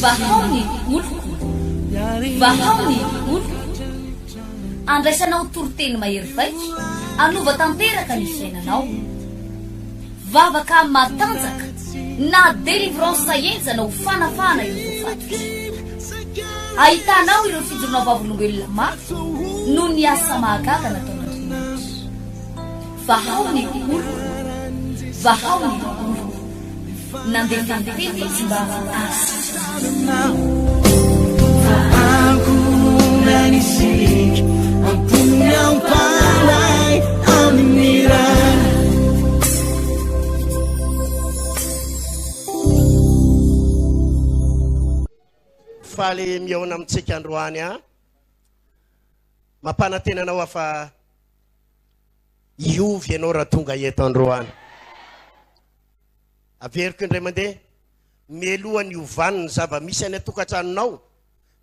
Vahao ny oloko, vahao ny oloko. Andraisanao toriteny mahery vaika, hanova tanteraka ny fiainanao. Vavaka matanjaka na délivrance henjana ho fanafahana ireo voafatotra. Ahitanao ireo fijoroana vavolombelona mafy noho ny asa mahagaga nataon'Andriamanitra. Vahao ny oloko, vahao ny oloko. Nandefa ny teny izy mba hahasitrana. Faly mihaona amintsika androany an. Mampanantena anao aho fa hiova ianao raha tonga eto androany. Averiko indray mandeha, mialoha ny hiovany ny zava-misy any an-tokantranonao,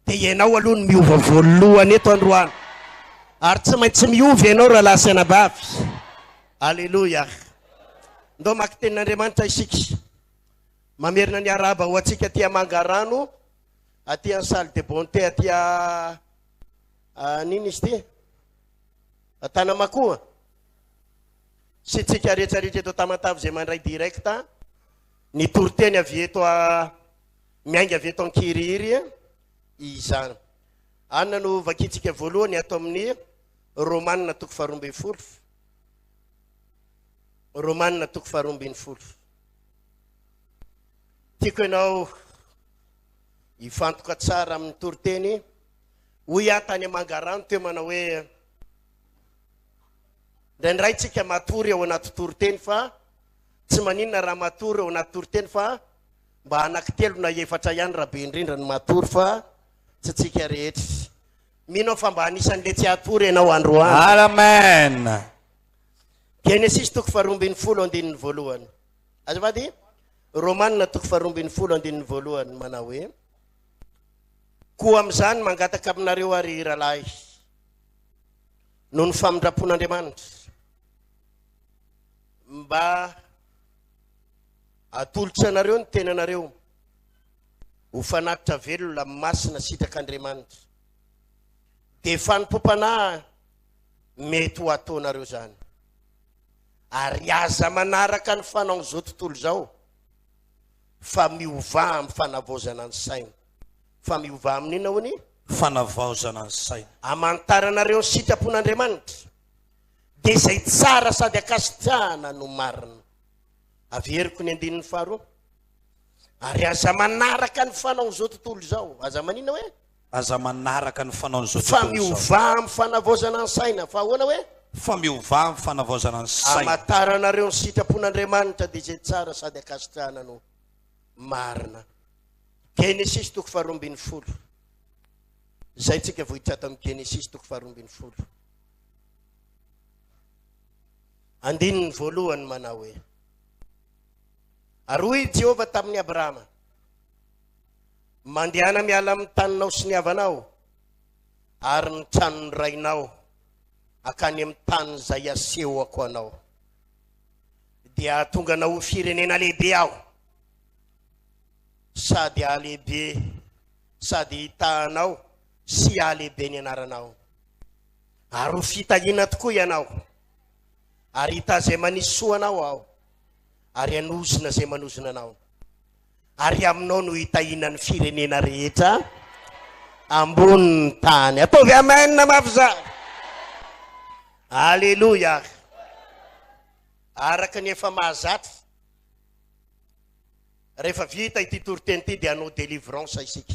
dia ianao aloha no miova voalohany eto androany. Ary tsy maintsy miova ianao rahalahy sy anabavy. Aleloia. Ndao maka tenin'Andriamanitra isika. Mamerina ny arahaba ho antsika aty Mangarano, aty en salle de bonté aty a nino izy ity? Antanamakoa. Sy tsika rehetra rehetra eto Tamatave izay mandray direct ny toriteny avy eto a miainga avy eto Ankirihiry izany. Anona no vakintsika voalohany ato amin'ny Romana toko faharoa ambin'ny folo. Romana toko faharoa ambin'ny folo. Tiako ianao hifantoka tsara amin'ny toriteny. Hoy aho tany Mangarano teo manao hoe indraindray tsika matory ao anaty toriteny fa tsy maninona raha matory ao anaty toriteny fa mba anankitelo na efatra ihany raha be indrindra ny matory fa tsy tsika rehetra. Mino aho fa mba anisan'le tsy hatory ianao androany. Amen. Genesisy toko faharoa ambin'ny folo andininy voalohany. Azafady, Romanina toko faharoa ambin'ny folo andininy voalohany manao hoe: Koa amin'izany mangataka aminareo ary rahalahy noho ny famindram-pon'Andriamanitra mba atolotra anareo ny tenanareo ho fanatitra velona masina sitrak'Andriamanitra, dia fanompoam-panahy mety ho ataonareo izany. Ary aza manaraka ny fanaon'izao tontolo izao, fa miovà amin'ny fanavaozana ny saina. Fa miovà amin'inona hoy ny? Fanavaozana ny saina. Amantaranareo ny sitrapon'Andriamanitra, dia izay tsara sady ankasitrahana no marina. Averiko ny andininy faharoa. Ary aza manaraka ny fanaon'izao tontolo izao. Aza maninona hoe? Aza manaraka ny fanaon'izao Fa tontolo izao. miovà amin'ny fanavaozana ny saina. Fa ahoana hoe? Fa miovà amin'ny fanavaozana ny saina. Amantaranareo ny sitrapon'Andriamanitra, dia izay tsara sady ankasitrahana no marina. Genesisy toko faharoa ambin'ny folo. Izay tsika vohitra ato amin'ny Genesisy toko faharoa ambin'ny folo. Andininy voalohany manao hoe: Ary hoy i Jehovah tamin'i Abrahama: Mandehana miala amin'ny taninao sy ny havanao ary ny tranon'ny rainao akany amin'ny tany izay asehoko anao. Dia hahatonga anao ho firenena lehibe aho, sady hahalehibe sady hitahanao sy hahalehibe ny anaranao. Ary ho fitahiana tokoa ianao, ary hitaha izay manisy soa anao aho, ary hanozona izay manozona anao. Ary aminao no hitahiana ny firenena rehetra ambonin'ny tany. Ataovy amen mafy za. Aleloia. Araka ny efa mahazatra, rehefa vita ity toriteny ity dia hanao délivrance isika.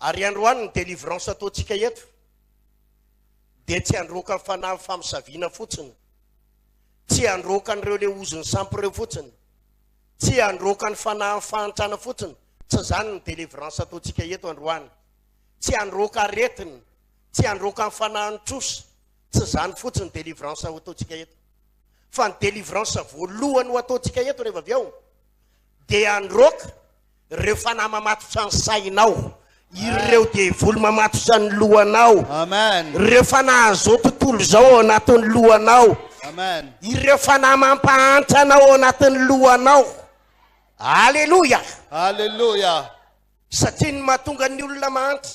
Ary androany ny délivrance ataontsika eto dia tsy handroaka ny fanahy famosaviana fotsiny, tsy handroaka an'ireo le ozon'ny sampy ireo fotsiny, tsy handroaka ny fanahin'ny fahantrana fotsiny, tsy izany ny délivrance ataontsika eto androany, tsy handroaka aretina, tsy handroaka ny fanahin'ny trosa, tsy izany fotsiny délivrance ho ataontsika eto. Fa ny délivrance voalohany ho ataontsika eto rehefa avy eo dia handroaka ireo fanahy mamatotra ny sainao, ireo devoly mamatotra ny lohanao, Amen. ireo fanahy izao tontolo izao ao anatin'ny lohanao, Amen. ireo fanahy mampahantra anao ao anatin'ny lohanao. Aleloia! Aleloia! Satria ny mahatonga ny olona mahantra,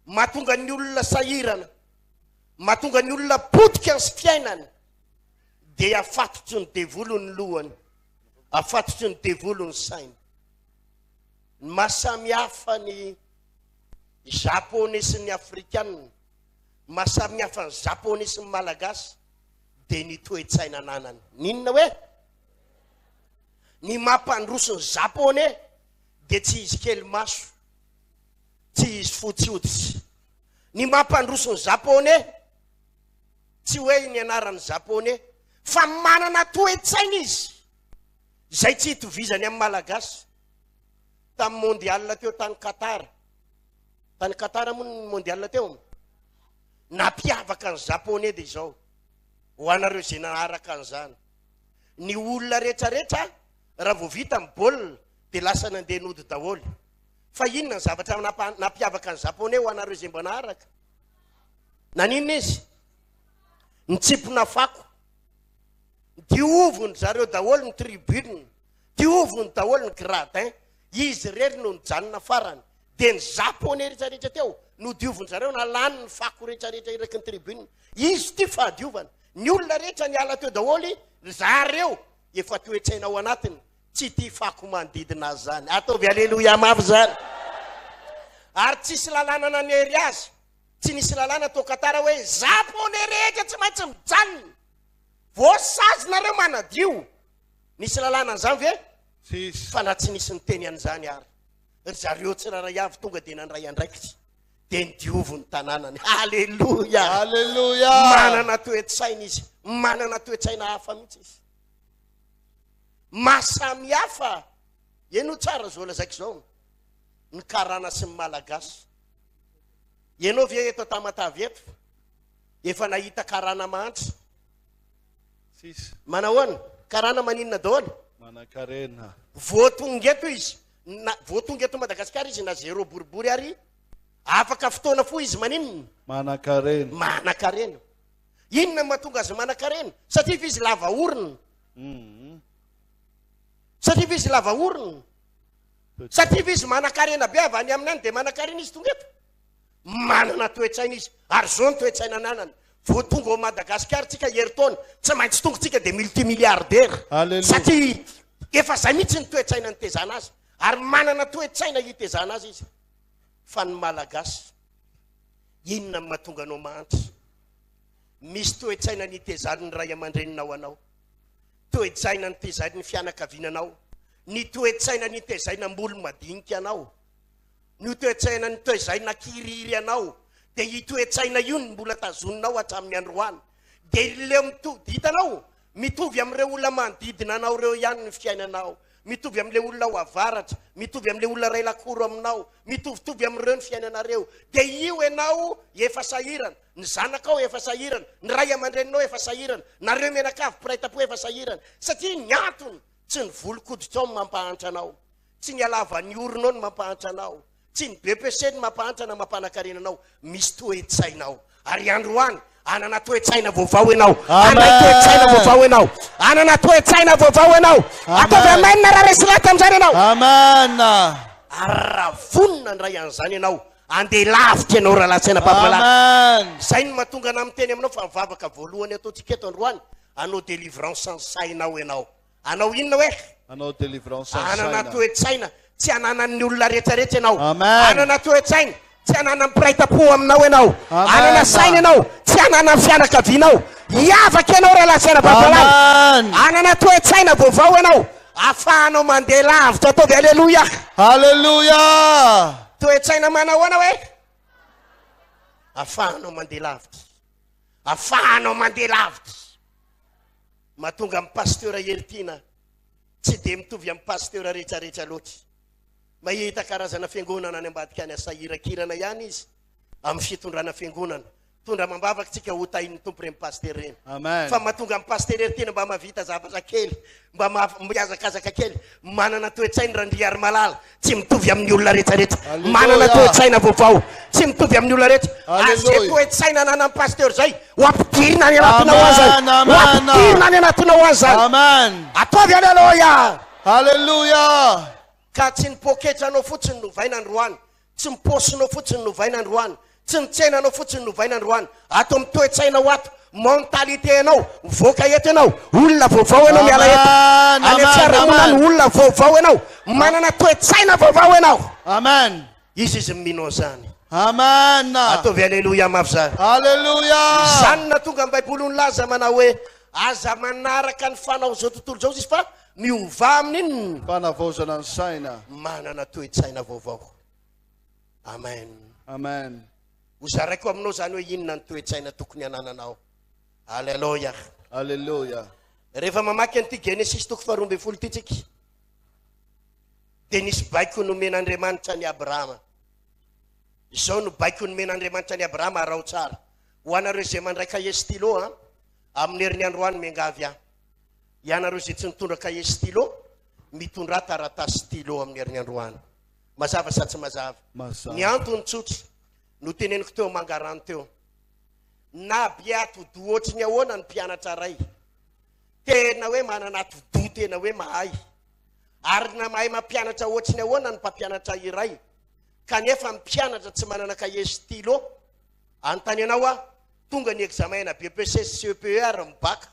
mahatonga ny olona sahirana, mahatonga ny olona potika ny fiainany dia afatotry ny devoly ny lohany, afatotry ny devoly ny sainy. Ny maha samy hafa ny Japonais sy ny Afrikanina, maha samy hafa ny Japonais sy ny Malagasy dia ny toe-tsaina ananany. N'inona hoe? Ny mampandroso ny Japonais dia tsy izy kely maso, tsy izy fotsy hoditra. Ny mampandroso ny Japonais tsy hoe ny anaran'ny Japonais fa manana toe-tsaina izy izay tsy itovizany amin'ny Malagasy. Tamin'ny mondial teo tany Qatar, tany Qatar moa ny mondial teo, nampiavaka ny Japonais dia izao, ho anareo izay naharaka an'izany. Ny olona rehetra rehetra raha vao vita ny baolina dia lasa nandeha nody daholo. Fa inona ny zavatra nampiavaka ny japonais ho anareo izay mba naharaka? Naninona izy? Nitsimpona fako. Dioviny zareo daholo ny tribune, dioviny daholo ny gradin. Izy irery no nijanona farany. Dia ny japonais rehetra rehetra teo nodioviny zareo nalany ny fako rehetra rehetra eraky ny tribune. Izy ity fahadiovana. Ny olona rehetra niala teo daholo ry zareo efa toe-tsaina ao anatiny tsy tia fako manodidina azy zany. Ataovy aleloia mafy zany. Ary tsisy lalàna nanery azy. Tsy nisy lalàna tao Qatar hoe japonais rehetra tsy maintsy mijanona. Voasazy nareo manadio. Nisy lalàna an'izany ve? Tsisy. Fa na tsy nisy niteny an'izany ary ry zareo tsirairay avy tonga dia nandray andraikitra. Dia nidiovy ny tanànany. Aleloia! Aleloia! Manana toe-tsaina izy. Manana toe-tsaina hafa mihitsy izy. Mahasamy hafa. Henoy tsara izao lazaiko izao. Ny karana sy ny malagasy. Ianao ve eto Tamatave eto efa nahita karana mahantra? Tsisy. Manahoana? Karana maninona daholo? Manankarena. Vao tonga eto izy, na vao tonga eto Madagasikara izy na zéro boribory ary afaka fotoana fohy izy maninona? Manankarena. Manankarena. Inona no mahatonga azy manankarena? Satria ve izy lava orona? Satria ve izy lava orona? Satria ve izy manankarena be avy any aminy any dia manankarena izy tonga eto? Manana toe-tsaina izy ary zao ny toe-tsaina ananany. Vao tonga ao Madagasikara tsika herintaona, tsy maintsy tonga tsika dia multimilliardaire. Alléluia. Satria efa zay mihitsy ny toe-tsaina nitezana azy. Ary manana toe-tsaina hitezana azy izy. Fa ny Malagasy, inona no mahatonga anao mahantra? Misy toe-tsaina nitezan'ny ray aman-dreninao anao. Toe-tsaina nitezain'ny fianakaviana anao. Ny toe-tsaina nitezaina mbolo madinika anao. Ny toe-tsaina nitezaina kirihiry anao. Dia io toe-tsaina io no mbola tazoninao hatramin'ny androany. Dia ileo mitovy, hitanao? Mitovy amin'ireo olona manodidina anao ireo ihany ny fiainanao. Mitovy amin'ilay olona ao avaratra, mitovy amin'ilay olona iray lakoro aminao, mitovitovy amin'ireo ny fiainanareo. Dia io ianao efa sahirana, ny zanakao efa sahirana, ny ray aman-dreninao efa sahirana, nareo mianakavy mpiray tampo efa sahirana. Satria ny antony, tsy ny volon-koditrao no mampahantra anao, tsy ny halavan'ny oronao no mampahantra anao, Tsy ny BEPC no mampahantra na mampanakarena anao, misy toe-tsaina ao. Ary androany, hanana toe-tsaina vaovao ianao. Hanana toe-tsaina vaovao ianao. Hanana toe-tsaina vaovao ianao. Ataovy amen raha resy lahatra amin'izany ianao. Amen. Ary raha vonona handray an'izany ianao, handeha lavitra ianao rahalahy sy anabavy malala. Amen. Izay no mahatonga anah miteny aminao fa ny vavaka voalohany ataontsika eto androany, hanao délivrance ny sainao ianao. Hanao inona hoe? Hanao délivrance ny Hanana saina. toe-tsaina tsy ananan'ny olona rehetrarehetra ianao. Amen. Hanana toe-tsaina tsy ananan'ny mpiray tampo aminao ianao. Amen. Hanana saina ianao tsy ananan'ny fianakavianao. Hiavaka ianao rahalahy sy anabavy malala. Amen. Hanana toe-tsaina vaovao ianao ahafahanao mandeha lavitra. Ataovy aleloia. Alléluia. Toe-tsaina manahoana hoe? Ahafahanao mandeha lavitra. Ahafahanao mandeha lavitra. Mahatonga an'i Pasteur Heritiana tsy dia mitovy amin'ny Pasteur rehetrarehetra loatra. Mahita karazana fiangonana any ambadika any asahirakirana ihany izy amin'ny fitondrana fiangonana. Tondra amam-bavaka tsika ho tahin'ny Tompo ireny Pasteur ireny. Amen. Fa mahatonga an'i Pasteur Heritiana mba mahavita zavatra kely, mba mihazakazaka kely, manana toe-tsaina Randriarimalala. Tsy mitovy amin'ny olona rehetra rehetra. Alléluia. Manana toe-tsaina vaovao. Tsy mitovy amin'ny olona rehetra. Ary izay Alléluia. toe-tsaina ananan'ny pasteur izay, ho ampidirina any anatinao any izany. Amen, Ho amen. ampidirina any anatinao any izany. Amen. Ataovy aleloia. Alléluia. Ka tsy ny poketranao fotsiny no ovaina androany, tsy ny paosinao fotsiny no ovaina androany, tsy ny tsenanao fotsiny no ovaina androany, ato amin'ny toe-tsainao ato, mentalité anao, mivoaka eto ianao, olona vaovao ianao miala eto. Amen, Any amin'ny amen, fiarahamonina any amen. olona vaovao ianao, manana toe-tsaina vaovao ianao. Amen. Iza izy mino an'izany? Amen. Ataovy aleloia mafy izany. Alléluia. Izany no nahatonga ny Baiboly nilaza manao hoe, Aza manaraka ny fanaon'izao tontolo izao izy fa miovà amin'inona? Fanavaozana ny saina. Manana toe-tsaina vaovao. Amen. Amen. Ho zaraiko aminao izany hoe inona ny toe-tsaina tokony hanananao. Aleloia. Aleloia. Rehefa mamaky an'ity Genesisy toko faharoa ambin'ny folo ity tsika, dia nisy baiko nomen'Andriamanitra an'i Abrahama. Izao no baiko nomen'Andriamanitra an'i Abrahama, araho tsara. Ho anareo izay mandray kahie stylo an, amin'ny herin'ny androany miangavy aho. Ianareo izay tsy nitondra kahie stylo, mitondrà taratasy stylo amin'ny herin'ny androany. Mazava sa tsy mazava? Mazava. Ny antony tsotra, noteneniko teo Mangarano teo. Na be atidoha ohatry ny ahoana ny mpianatra iray, tena hoe manana atidoha tena hoe mahay, ary na mahay mampianatra ohatry ny ahoana ny mpampianatra iray, kanefa ny mpianatra tsy manana kahie stylo, Anontany anao aho, tonga ny examen na BEPC sy CEPE ary ny bac,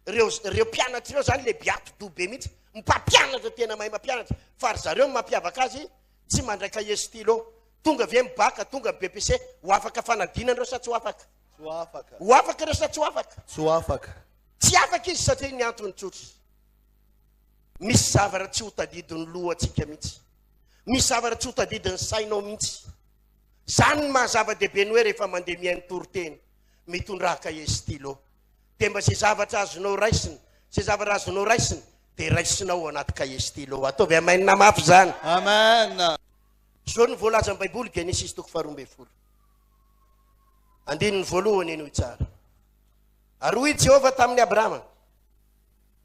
ireo ireo mpianatra ireo zany le be atidoha be mihitsy, mpampianatra tena mahay mampianatra, fa ry zareo ny mampiavaka azy tsy mandray cahier stylo, tonga ve ny bac, tonga ny BEPC, ho afaka fanadinana ireo sa tsy ho afaka? Tsy ho afaka. Ho afaka ireo sa tsy ho afaka? Tsy ho afaka. Tsy afaka izy satria ny antony tsotra, misy zavatra tsy ho tadidin'ny lohantsika mihitsy, misy zavatra tsy ho tadidin'ny sainao mihitsy. Zany ny maha zava-dehibe ny hoe rehefa mandeha mihaino toriteny, mitondrà kahie stylo. Dia mba izay zavatra azonao raisina, izay zavatra azonao raisina dia raisinao ao anaty kahie stylo. Ataovy amen mafy izany. Amen. Izao no voalazan'ny Baiboly, Genesisy toko faharoa ambin'ny folo. Andininy voalohany henoy tsara. Ary hoy i Jehovah tamin'i Abrahama,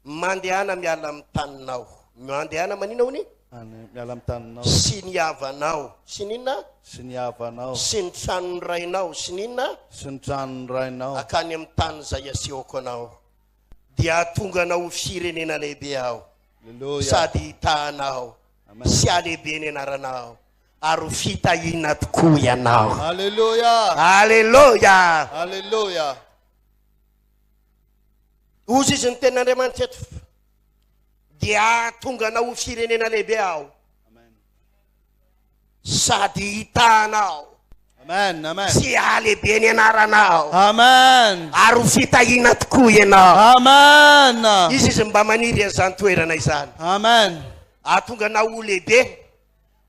Mandehana miala amin'ny taninao. Mandehana manina hono? Any, miala amin'ny taninao. Sy ny havanao. Sy ny inona? Sy ny havanao. Sy ny tranon'ny rainao. Sy ny inona? Sy ny tranon'ny rainao. Hankany amin'ny tany izay asehoko anao. Dia hahatonga anao ho firenena lehibe Aho. Aleloia. Sady hitaha anao. Amen. Sy halehibe ny anaranao. Ary ho fitahiana tokoa ianao. Aleloia. Aleloia. Aleloia. Hozy izy ny tenin'Andriamanitra eto. Dia hahatonga anao ho firenena lehibe aho. Sady hitaha anao. Amen, amen. Sy hahalehibe ny anaranao. Amen. Ary ho fitahiana tokoa ianao. Amen. Izy izy mba maniry an'izany toerana izany. Amen. Hahatonga anao ho lehibe.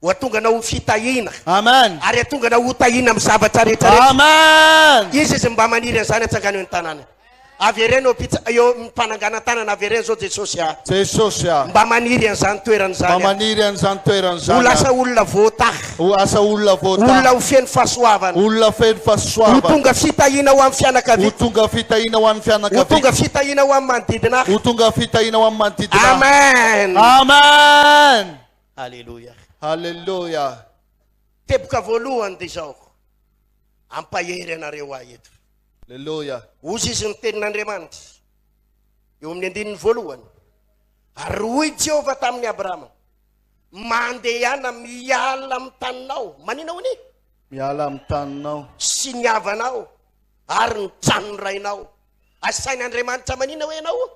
Ho hatonga anao ho fitahiana. Amen. Ary hatonga anao ho tahiana amin'ny zavatra rehetra rehetra. Amen. Izy izy mba maniry an'izany atsangano eo ny tanàna. Avereno eo mpitsa- eo amin'ny mpananganan-tanana avereno zao Jesosy ah. Jesosy ah. Mba maniry an'izany toerana Mba izany ah. maniry an'izany toerana Ho izany lasa ah. olona voatahy. Ho asa olona voatahy. Olona ho feno fahasoavana. Olona feno Ho fahasoavana. tonga fitahiana ho amin'ny Ho fianakaviako. tonga fitahiana ho an'ny Ho tonga fianakaviako. fitahiana ho amin'ny manodidina ahy. Ho tonga fitahiana ho amin'ny manodidina ahy. Amen. Amen. Aleloia. Aleloia. Teboka voalohany dia izao, ampahery anareo ahy eto. Aleloia. Hozy izy ny tenin'Andriamanitra eo amin'ny andininy voalohany. Ary hoy Jehovah tamin'i Abrahama, mandehana miala amin'ny taninao. Manina hoy ny? Miala amin'ny taninao. Sy ny havanao ary ny tranon'ny rainao. Asain'Andriamanitra manina hoe ianao?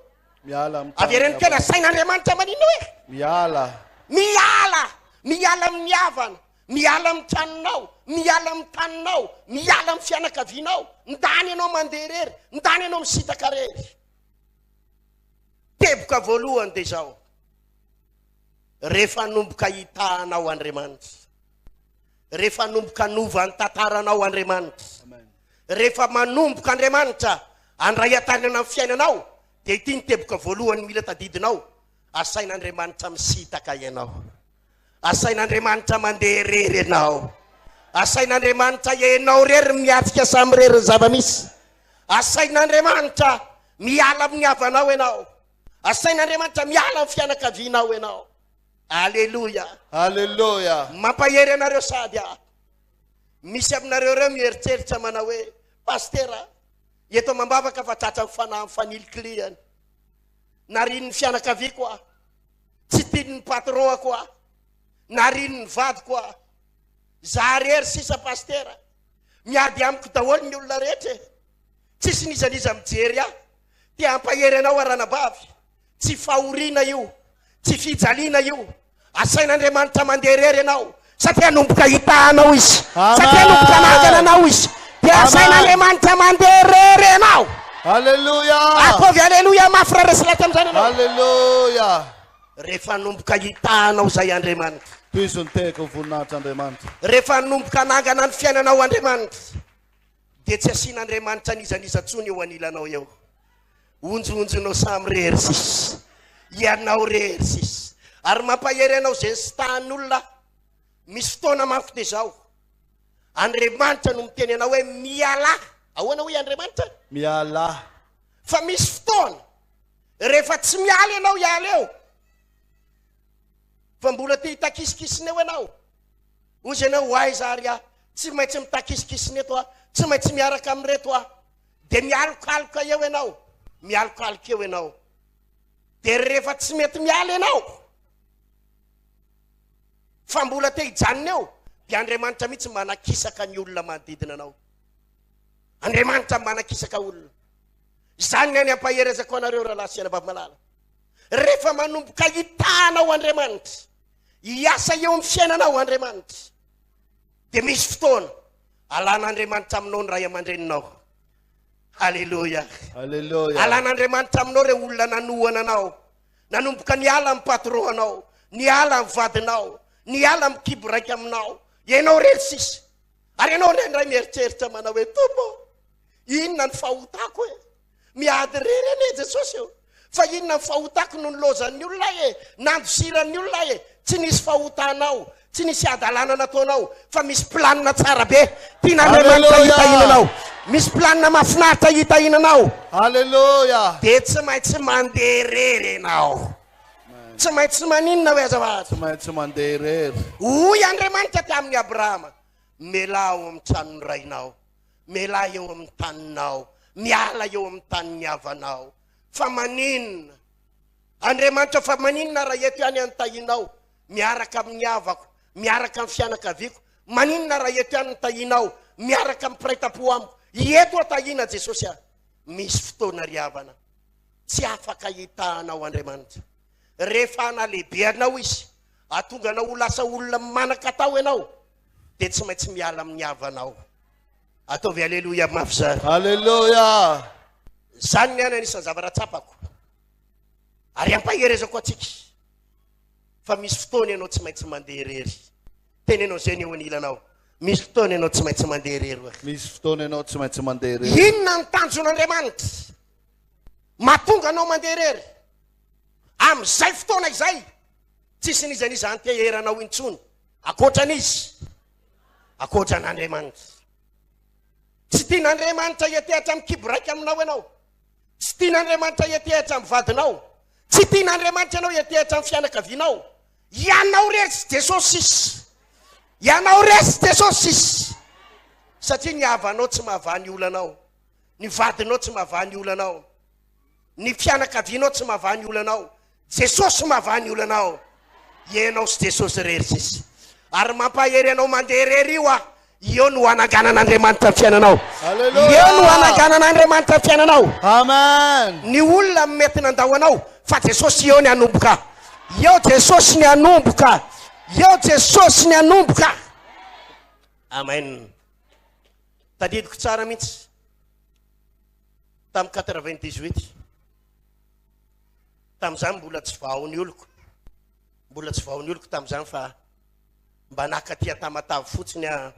Miala amin'ny tany. Avereno kely, asain'Andriamanitra manina hoe? Miala. Miala! Miala amin'ny havana, miala amin'ny tranonao, miala amin'ny taninao, miala amin'ny fianakavianao. Ndany ianao mandeha irery, ndany ianao misintaka irery. Teboka voalohany dia izao. Rehefa hanomboka hitaha anao Andriamanitra, rehefa hanomboka hanova ny tantaranao Andriamanitra, Rehefa manomboka Andriamanitra handray an-tanana ny fiainanao, dia ity ny teboka voalohany mila tadidinao, asain'Andriamanitra misintaka ianao. Asain'Andriamanitra mandeha irery ianao. Asain'Andriamanitra ianao irery miatrika samirery ny zava-misy. Asain'Andriamanitra miala amin'ny havanao ianao. Asain'Andriamanitra miala amin'ny fianakavianao ianao. Aleloia. Aleloia. Mampahery anareo sady aho. Misy aminareo ireo mieritreritra manao hoe, Pasitera, eto amam-bavaka fa tratran'ny fanahy mifanilikilihana. Narian'ny fianakaviako aho. Tsy tian'ny patron-ako aho. Narian'ny vadiko aho. Za rery sisa pasitera. Miady amiko daholo ny olona rehetra e. Tsisy n'iza n'iza mijery ahy. Te hampahery anao aho ranabavy. Tsy fahoriana io. Tsy fijaliana io. Asain'Andriamanitra mandeha irery ianao satria hanomboka hitaha anao Izy. Satria hanomboka hanangana anao Izy. Dia asain'Andriamanitra mandeha irery ianao. Alléluia. Ataovy Alléluia mafy raha resy lahatra amin'izany ianao. Alléluia. Rehefa hanomboka hitaha anao izay Andriamanitra. Tohizo ny tehaka ho voninahitr'Andriamanitra. Rehefa hanomboka hanangana ny fiainanao Andriamanitra, dia tsy asian'Andriamanitra n'iza n'iza intsony eo anilanao eo. Onjonjonao samy rery sisa. Ianao rery sisa. Ary mampahery anao izay nisitahan'olona aho. Misy fotoana manko dia izao. Andriamanitra no miteny anao hoe mialà. Ahoana hoy Andriamanitra? Mialà. Fa misy fotoana rehefa tsy miala ianao hiala eo. Fa mbola te hitakisikisina eo ianao. Hoy ianao ho aiza ary aho? Tsy maintsy mitakisikisina eto aho. Tsy maintsy miaraka amin'ireto aho. Dia mialokaloka eo ianao, mialokaloka eo ianao. Dia rehefa tsy mety miala ianao, fa mbola te hijanona eo, dia Andriamanitra mihitsy manakisaka ny olona manodidina anao. Andriamanitra manakisaka olona. Izany ny any ampaherezako anareo rahalahy sy anabavy malala. Rehefa manomboka hitahanao Andriamanitra, hiasa eo amin'ny fiainanao Andriamanitra, dia misy fotoana Alan'Andriamanitra aminao ny ray aman-dreninao. Aleloia. Aleloia. Alan'Andriamanitra aminao ireo olona nanohana anao. Nanomboka niala amin'ny patron anao, niala amin'ny vadinao, niala amin'ny kibo raika aminao. Ianao irery sisa. Ary ianao indraindray mieritreritra manao hoe Tompo, inona ny fahotako e? Miady irery anie Jesosy ô. Fa inona ny fahotako no nilaozan'ny olona ahy e? Nandosiran'ny olona ahy e? Tsy nisy fahotanao, tsy nisy hadalana nataonao, fa misy planina tsara be tian'Andriamanitra hitahiana anao. Misy planina mahafinaritra hitahiana anao. Aleloia. Dia tsy maintsy mandeha irery ianao. Tsy maintsy maninona hoe azafady? Tsy maintsy mandeha irery. Hoy Andriamanitra tamin'i Abrahama, Mialà ao amin'ny tranon'ny rainao. Mialà eo amin'ny taninao, miala eo amin'ny tanin'ny havanao. Fa maninona? Andriamanitra, fa maninona raha eto ihany aho no tahinao, miaraka amin'ny havako, miaraka amin'ny fianakaviako? Maninona raha eto ihany no tahinao, miaraka amin'ny mpiray tampo amiko? Eto aho tahina, Jesosy a! Misy fotoana ry havana, tsy afaka hitahanao Andriamanitra. Rehefa hanalehibe anao Izy, hahatonga anao ho lasa olona manan-katao ianao, dia tsy maintsy miala amin'ny havanao. Ataovy aleloia mafy zany. Aleloia. Zany ny any anisan'ny zavatra tsapako. Ary ampaherezako antsika fa misy fotoana ianao tsy maintsy mandeha irery. Teneno an'izay ny eo anilanao. Misy fotoana ianao tsy maintsy mandeha irery. Hoe. Misy fotoana ianao tsy maintsy mandeha irery. Inona ny tanjon'Andriamanitra? Mahatonga anao mandeha irery. Amin'izay fotoana izay, tsisy n'iza n'iza anteheranao intsony. Ankoatra an'iza? Ankoatra an'Andriamanitra. Tsy tian'Andriamanitra hiantehatra amin'ny kibo raika aminao ianao. Tsy tian'Andriamanitra hiantehatra amin'ny vadinao. Tsy tian'Andriamanitra ianao hiantehatra amin'ny fianakavianao. Ianao irery sy Jesosy sisa. Ianao irery sy Jesosy sisa. Satria ny havanao tsy mahavaha ny olanao. Ny vadinao tsy mahavaha ny olanao. Ny fianakavianao tsy mahavaha ny olanao. Jesosy mahavaha ny olanao. Ianao sy Jesosy irery sisa. Ary mampahery anao mandeha irery io aho. Eo no hananganan'Andriamanitra ny fiainanao. Aleloia. Eo no hananganan'Andriamanitra ny fiainanao. Amen. Ny olona mety nandao anao, fa Jesosy eo ny hanomboka. Eo Jesosy ny hanomboka. Eo Jesosy ny hanomboka. Amen. Tadidiko tsara mihitsy. Tamin'ny 98. Tamin'izany mbola tsy vao ny oloko. Mbola tsy vao ny oloko tamin'izany fa mba naka aty Tamatave fotsiny aho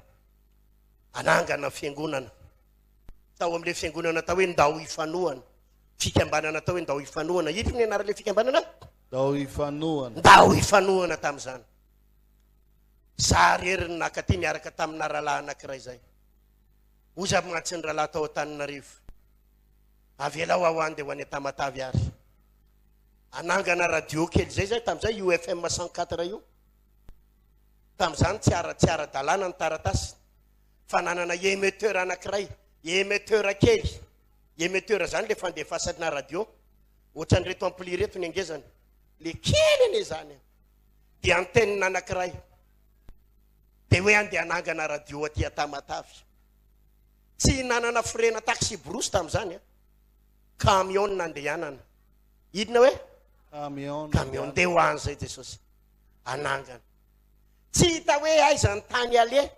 hanangana fiangonana. Tao amin'ilay fiangonana atao hoe Ndao Hifanohana. Fikambanana atao hoe Ndao Hifanohana. Ito ny anaran'ilay fikambanana? Ndao Hifanohana. Ndao Hifanohana tamin'izany. Za irery no naka aty niaraka tamina rahalahy anankiray izay. Hoy avy mantsy ny rahalahy tao Antananarivo. Avelao aho handeha ho any Tamatave ary. Hanangana radio kely izay zay tamin'izay io FM 104 io. Tamin'izany tsy ara tsy ara-dalàna ny taratasy fa nanana émetteur anankiray, émetteur kely. Émetteur zany le fandefasana radio. Ohatran'ireto ampli ireto ny angezany. Le kely anie zany e. Dia antenne anankiray. Dia hoe andeha hanangana radio aty Tamatave. Tsy nanana frais-na taxi-brousse tamin'izany a. Camion nandehanana. Inona hoe? Camion. Camion. Ndeha ho any izay Jesosy. Hanangana. Tsy hita hoe aiza ny tany aleha.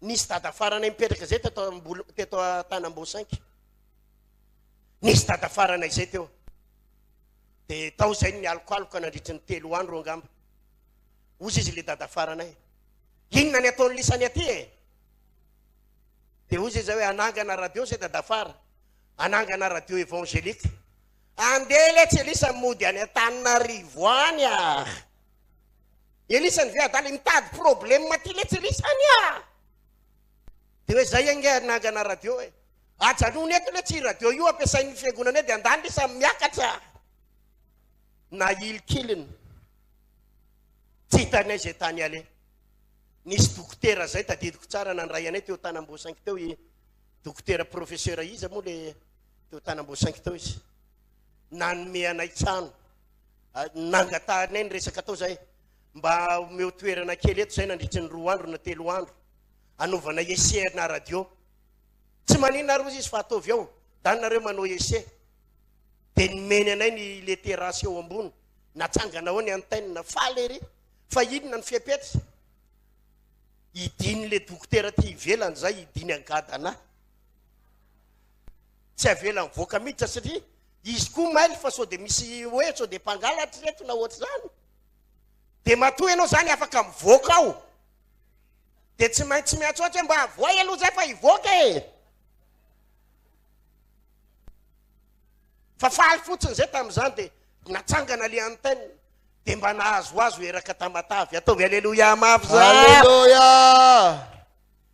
Nisy dadafaranay mipetraka izay teto Ambolo, teto Tanamboasainky. Nisy dadafaranay izay teo. Dia tao izay ny nialokaloka nandritry ny telo andro angamba. Hozy izy le dadafaranay. Inona ny ataon'ny lisany aty e? Dia hozy izy hoe hanangana radio zay dadafara. Hanangana radio évangélique. Andeha letsy Elisa mody any Antananarivo any ah. Elisany ve adala mitady problème aty letsy Elisa any ah. Dia hoe zay ange hanangana radio e. Ajanony eto letsy io radio io ampiasain'ny fiangonana eo dia andany lisa miakatra. Nahilikiliny. Tsy hitanay izay tany aleha. Nisy dokotera zay tadidiko tsara nandray anay teo Tanamboasainky teo i dokotera professeur iza moa le teo Tanamboasainky teo izy. Nanome anay trano. Nangatahanay ny resaka tao zay mba omeo toerana kely eto zay nandritry ny roa andro na telo andro anaovana essai na radio. Tsy maninona ary hozy izy fa ataovy ao, dany nareo manao essai. Dia nomeny anay ny le terrasse eo ambony, natsangana ao ny antenne, faly ery. Fa inona ny fepetra? Hidin'le dokotera aty ivelany zay, hidiny angadana. Tsy avela mivoaka miditra satria izy koa mailo fa sao dia misy hoe sao dia mpangalatra ireto na ohatr'izany. Dia matoa ianao zany afaka mivoaka ao. Dia tsy maintsy miantsoantso hoe mba avoay aloha zay fa hivoaka e. Fa faly fotsiny zay tamin'izany dia natsangana le antenne dia mba nahazoazo eraka Tamatave. Ataovy aleloia mafy za. Aleloia.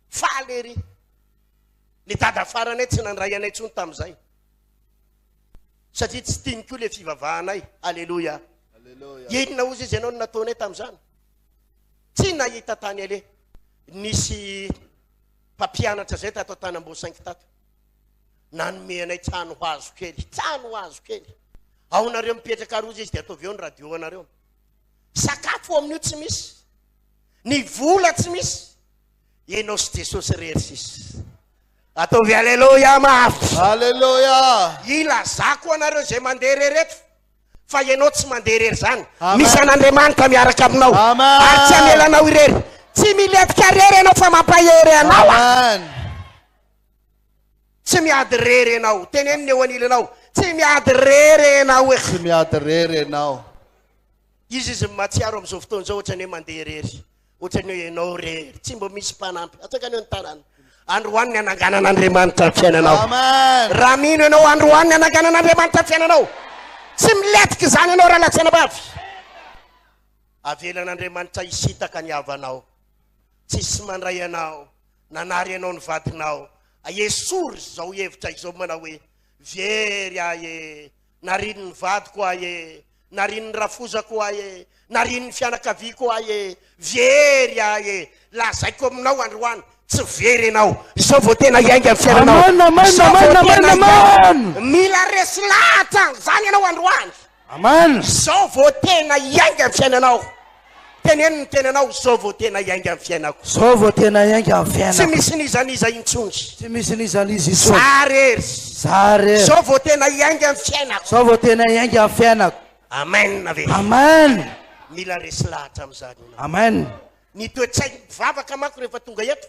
Faly ery. Ny dada faranay tsy nandray anay intsony tamin'izay. Satria tsy tiany koa le fivavahanay. Aleloia. Inona hozy izy ianao no nataonay tamin'izany? Tsy nahita tany aleha. Nisy mpampianatra zay tato Tanamboasaingy tato. Nanome anay trano hazo kely. Trano hazo kely. Ao nareo mipetraka ary hozy izy dia ataovy eo ny radio anareo. Sakafo amin'io tsy misy. Ny vola tsy misy. Ianao sy Jesosy irery sisa. Ataovy aleloia mafy. Aleloia. Ilazako anareo izay mandeha irery eto fa ianao tsy mandeha irery izany. Misy an'Andriamanitra miaraka aminao. Ary tsy hamela anao irery. Tsy milentika irery ianao fa mampahery anao aho. Tsy miady irery ianao. Teneno ny eo anilanao. Tsy miady irery ianao. Tsy miady irery ianao. Izy izy mahatsiaro amin'izao fotoana izao ohatran'ny hoe mandeha irery. Ohatran'ny hoe ianao irery. Tsy mba misy mpanampy. Atsangano eo ny tanana. Androany ny hananganan'Andriamanitra ny fiainanao. Amen. Raha mino ianao androany ny hananganan'Andriamanitra ny fiainanao. Tsy milentika izany ianao rahalahy sy anabavy. Avelan'Andriamanitra hisintaka ny havanao. Tsisy mandray anao. Nanary anao ny vadinao. Esory izao hevitra izao manao hoe very ahy e. Narian'ny vadiko ahy e, narian'ny rafozako ahy e, narian'ny fianakaviako ahy e, very ahy e, lazaiko aminao androany, tsy very ianao, izao vao tena hiainga ny fiainanao. Amen, amen, Izao amen, vao amen, tena hiainga. amen. Mila resy lahatra an'izany ianao androany. Amen. Izao vao tena hiainga ny fiainanao. Teneno ny tenanao, izao vao tena hiainga ny fiainako. Izao vao tena hiainga ny Tsy fiainako. misy n'iza n'iza intsony. Tsy misy n'iza n'iza intsony. Za rery. Za rery. Izao vao tena hiainga ny fiainako. Izao vao tena hiainga ny fiainako. Amen ve? Amen. Mila resy lahatra amin'izany ianao. Amen. Ny toe-tsain'ny mpivavaka manko rehefa tonga eto,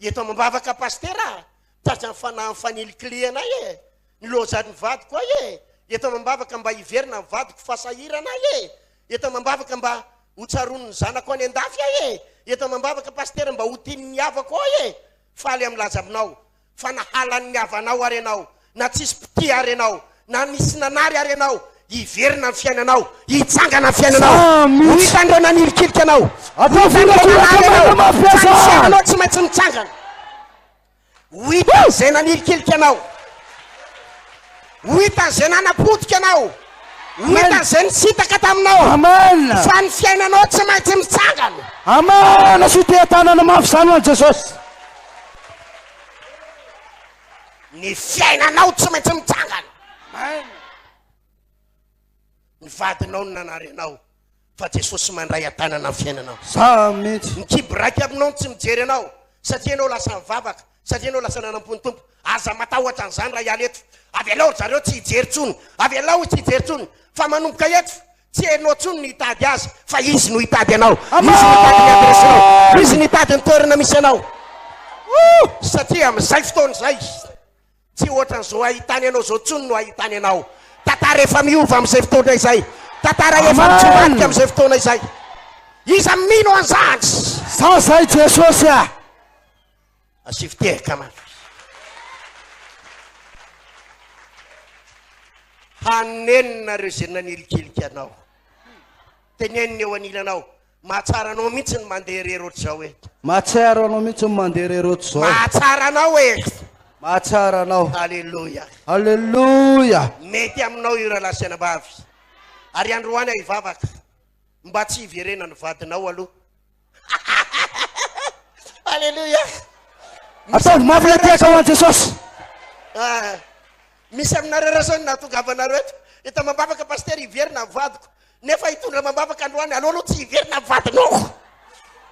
eto amam-bavaka pasitera, tratran'ny fanahy mifanilikiliana e. Nilaozan'ny vadiko ahy e! Eto amam-bavaka mba hiverina ny vadiko fa sahirana ahy e! Eto amam-bavaka mba ho tsaroan'ny zanako any an-dafy ahy e! Eto amam-bavaka pasitera mba ho tian'ny havako ahy e! Faly aho milaza aminao fa na halan'ny havanao ary ianao, na tsisy mpitia ary ianao, na nisy nanary ary ianao, hiverina ny fiainanao, hitsangana ny fiainanao. Samy Ho hitan'ireo nanilikilika anao, ho Ataovy hitan'ireo nanary horakoraka anao, mafy fa ny aza. fiainanao tsy maintsy mitsangana. Ho hitan'izay nanilikilika anao. Ho hitan'izay nanapotika anao. Ho hitan'izay nisintaka taminao. Amen. Fa ny fiainanao tsy maintsy mitsangana. Amen. Asio teha-tanana mafy izany ho an'i Jesosy. Ny fiainanao tsy maintsy mitsangana. Amen. Ny vadinao no nanary anao fa Jesosy mandray an-tanana ny fiainanao. Za mihitsy. Ny kiboraika aminao no tsy mijery anao satria ianao lasa nivavaka, satria ianao lasa nanampo ny Tompo. Aza matahotra an'izany raha hiala eto. Avelao ry zareo tsy hijery intsony. Avelao izy tsy hijery intsony. Fa manomboka eto, tsy ianao intsony no hitady azy fa izy no hitady anao. Izy no hitady ny adiresinao. Izy no hitady ny toerana misy anao. Satria amin'izay fotoana izay. Tsy ohatran'izao ahitany anao izao intsony no ahitany anao. Tantara efa miova amin'izay fotoana izay. Tantara efa mitsomadika amin'izay fotoana izay. Iza mino an'izany? Za zay Jesosy a! Asivo tehaka mafy. Hanenina ireo izay nanilikilika anao. Tenenina eo anilanao. Mahatsara anao mihitsy ny mandeha irery ohatr'izao e. Mahatsiaro anao mihitsy ny mandeha irery ohatr'izao. Mahatsara anao e. Mahatsara anao. Aleloia. Aleloia. Mety aminao io rahalahy sy anabavy. Ary androany aho hivavaka mba tsy hiverenan'ny vadinao aloha. Aleloia. Ataovy mafy ilay tehaka ho an'i Jesosy. Ah, misy aminareo ireo zao ny nahatongavanareo eto. Eto amam-bavaka pasitera hiverina ny vadiko. Nefa hitondra amam-bavaka androany, aleo aloha tsy hiverina ny vadinao.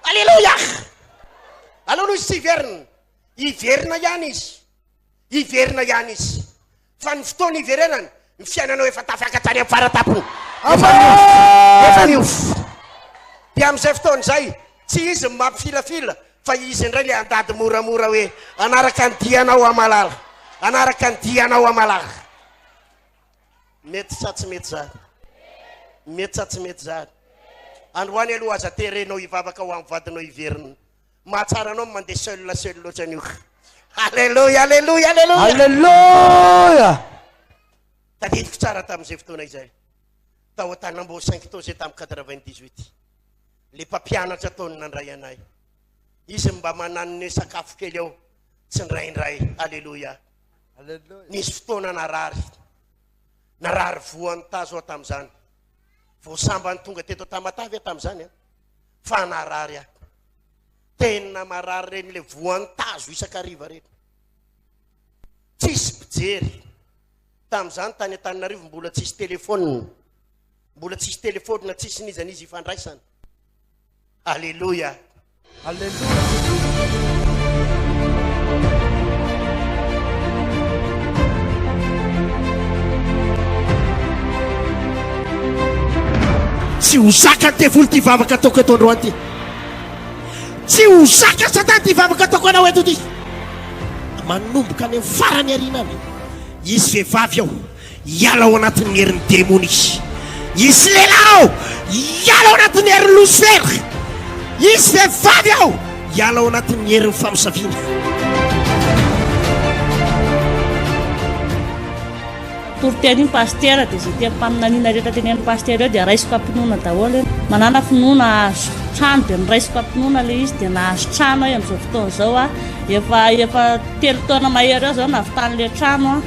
Aleloia. Aleo aloha izy tsy hiverina. Hiverina ihany izy. Hiverina ihany izy. Fa ny fotoana hiverenany, ny fiainanao efa tafakatra any amin'ny fara-tampony. Efa miova. Efa miova. Dia amin'izay fotoana izay, tsy izy no mampifilafila, fa izy indray ilay handady moramora hoe, hanaraka ny dianao aho malala. Hanaraka ny dianao aho malala. Mety sa tsy mety izany? Mety sa tsy mety izany? Androany aloha aza terenao hivavaka ho an'ny vadinao hiverina. Mahatsara anao ny mandeha seul seul ohatran'io. Alléluia, alléluia, alléluia. Alléluia. Tadidiko tsara tamin'izay fotoana izay. Tao Antanambao cinq tao izay tamin'ny 98. Le mpampianatra tao no nandray anay. Izy mba mananone sakafo kely ao tsindraindray. Alléluia. Nisy fotoana narary. Narary voan'ny tazo aho tamin'izany. Vao sambany tonga teto Tamatave aho tamin'izany an. Fa narary aho. Tena marary ireny le voan'ny tazo isan-kariva ireny. Tsisy mpijery. Tamin'izany tany Antananarivo mbola tsisy telefaonina. Mbola tsisy telefaonina, tsisy n'iza n'iza ifandraisana. Aleloia. Aleloia. Tsy ho zakan'ny devoly ity vavaka ataoko eto androany ity. Tsy ho zakan'i Satana ity vavaka ataoko anao eto ity. Manomboka any amin'ny farany aoriana any, hisy vehivavy ao hiala ao anatin'ny herin'ny demony izy. Hisy lehilahy ao hiala ao anatin'ny herin'ny losifera. Hisy vehivavy ao hiala ao anatin'ny herin'ny famosaviana. Toriteny iny pasitera dia izay tenim-paminaniana rehetra tenenin'ny pasitera eo dia raisiko am-pinoana daholo. Manana finoana hahazo trano dia noraisiko am-pinoana ilay izy dia nahazo trano aho amin'izao fotoana izao aho. Efa efa telo taona mahery eo izao nahavitan'ilay trano aho.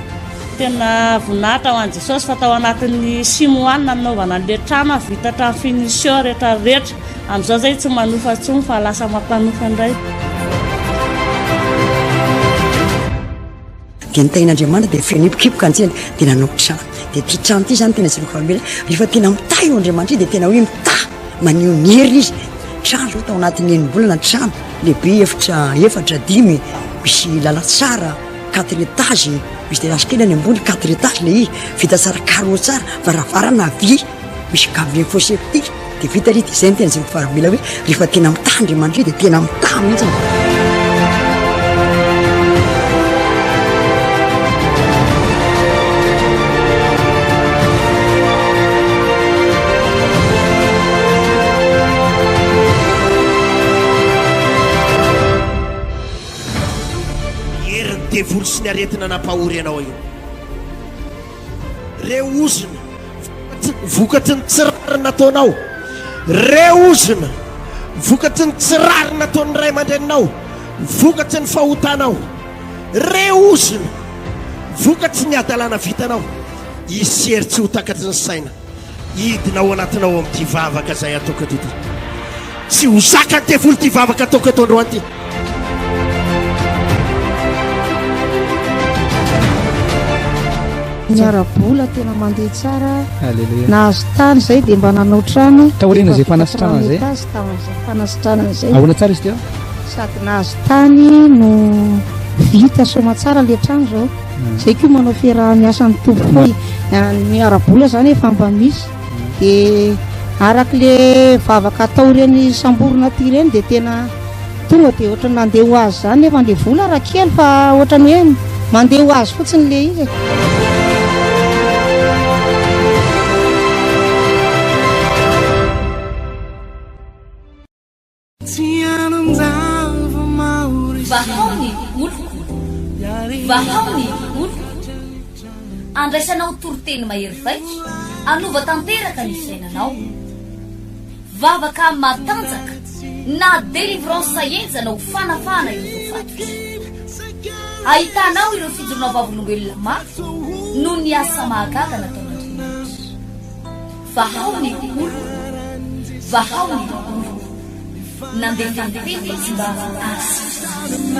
Tena voninahitra ho an'i Jesosy fa tao anatin'ny six mois no nanaovana an'ilay trano aho, vita hatramin'ny finition rehetra rehetra. Amin'izao izay tsy manofa intsony fa lasa mampanofa indray. Dia ny tahin'Andriamanitra dia feno hipokipoka ny tsena dia nanao trano. Dia ity trano ity izany tena jereko fa mila rehefa tena mitahy io Andriamanitra io dia tena hoe mitahy maneho ny heriny izy. Trano izao tao anatin'ny enim-bolana trano lehibe efitra efatra dimy misy lalantsara quatre étages misy terrasse kely any ambony quatre étages ilay izy vita tsara carreaux tsara varavarana vy misy gabinet fosse septique dia vita ilay izy dia izay no tena jereko fa mila hoe rehefa tena mitahy Andriamanitra io dia tena mitahy mihitsy. Herin'ny devoly sy ny aretina nampahory anao io. Reo ozona vokatry ny tsy rariny nataonao. Reo ozona vokatry ny tsy rariny nataon'ny ray aman-dreninao, vokatry ny fahotanao. Reo ozona vokatry ny hadalana vitanao. Hisy hery tsy ho takatry ny saina hidina ao anatinao amin'ity vavaka izay ataoko eto ity. Tsy ho zakan'ny devoly ity vavaka ataoko eto androany ity. Ny ara-bola tena mandeha tsara. Aleloia. Nahazo tany izay dia mba nanao trano. Taorian'izay Efa vita fanasitranana izay? premier étage tamin'izay fanasitranana izay. Ahoana tsara izy teo? Sady nahazo tany no vita soamatsara ilay trano izao. Izay koa manao fiaraha-miasa ny Tompo koa. Ny ara-bola izany efa mba misy. Dia araka ilay vavaka atao ireny samborina aty ireny dia tena tonga dia ohatran'ny nandeha ho azy izany nefa ilay vola raha kely fa ohatran'ny hoe mandeha ho azy fotsiny ilay izy e. Vahao ny oloko, vahao ny oloko. Andraisanao toriteny mahery vaika, hanova tanteraka ny fiainanao. Vavaka matanjaka na délivrance henjana ho fanafahana ireo voafatotra. Ahitanao ireo fijoroana vavolombelona maro noho ny asa mahagaga nataon'Andriamanitra. Vahao ny oloko, vahao ny oloko. Nandefa ny teny izy mba hahasitrana.